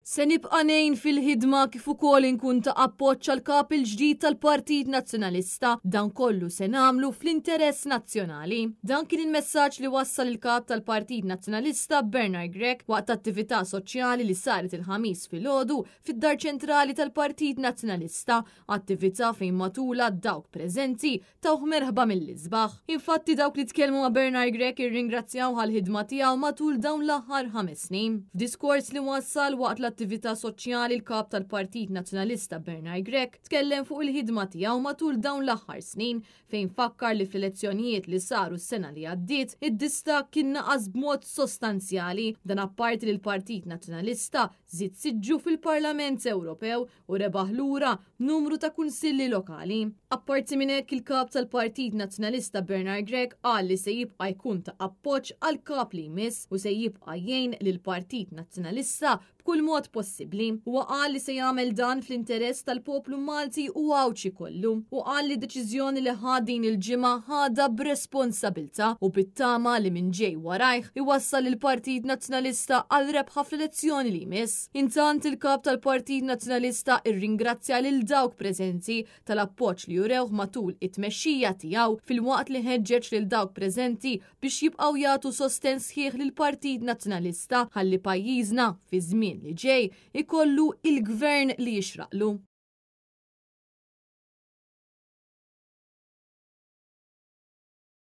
Se nibqa' ngħin fil-ħidma kif ukoll inkun ta' appoġġ għall-Kap il-ġdid tal-Partit Nazzjonalista. Dan kollu se nagħmlu fl-interess nazzjonali. Dan kien il-messaġġ li wassal il-Kap tal-Partit Nazzjonalista Bernard Grech waqt attività soċjali li saret il-Ħamis filgħodu fid-Dar Ċentrali tal-Partit Nazzjonalista, attività fejn matulha dawk preżenti tawh merħba mill-isbaħ. Infatti dawk li tkellmu ma' Bernard Grech irringrazzjawh għall-ħidma tiegħu matul dawn l-aħħar ħames snin. F'diskors li wassal waqt l-attività soċjali l-Kap tal-Partit Nazzjonalista Bernard Grech tkellem fuq il-ħidma tiegħu matul dawn l-aħħar snin fejn fakkar li fl-elezzjonijiet li saru s-sena li għaddiet id-distakk kien naqas b'mod sostanzjali dan apparti li l-Partit Nazzjonalista żied siġġu fil-Parlament Ewropew u rebaħ lura numru ta' kunsilli lokali. Apparti minn hekk il-kap tal-Partit Nazzjonalista Bernard Grech qal li se jibqa' jkun ta' appoġġ għal kap li jmiss u se jibqa' jgħin lill-Partit Nazzjonalista b'kull mod possibbli. Huwa qal li se jagħmel dan fl-interess tal-poplu Malti u Għawdxi kollu. U qal li deċiżjoni li ħa din il-ġimgħa ħadha b'responsabilità u bit-tama li min ġej warajh iwassal lill-Partit Nazzjonalista għal rebħa fl-elezzjoni li jmiss. Intant il-Kap tal-Partit Nazzjonalista rringrazzja lil dawk preżenti tal-appoġġ li urewh matul it-tmexxija tiegħu filwaqt li ħeġġeġ lil dawk preżenti biex jibqgħu jagħtu sostenn sħiħ lill-Partit Nazzjonalista ħalli pajjiżna fiż-żmien li ġej ikollu il-gvern li jixraqlu.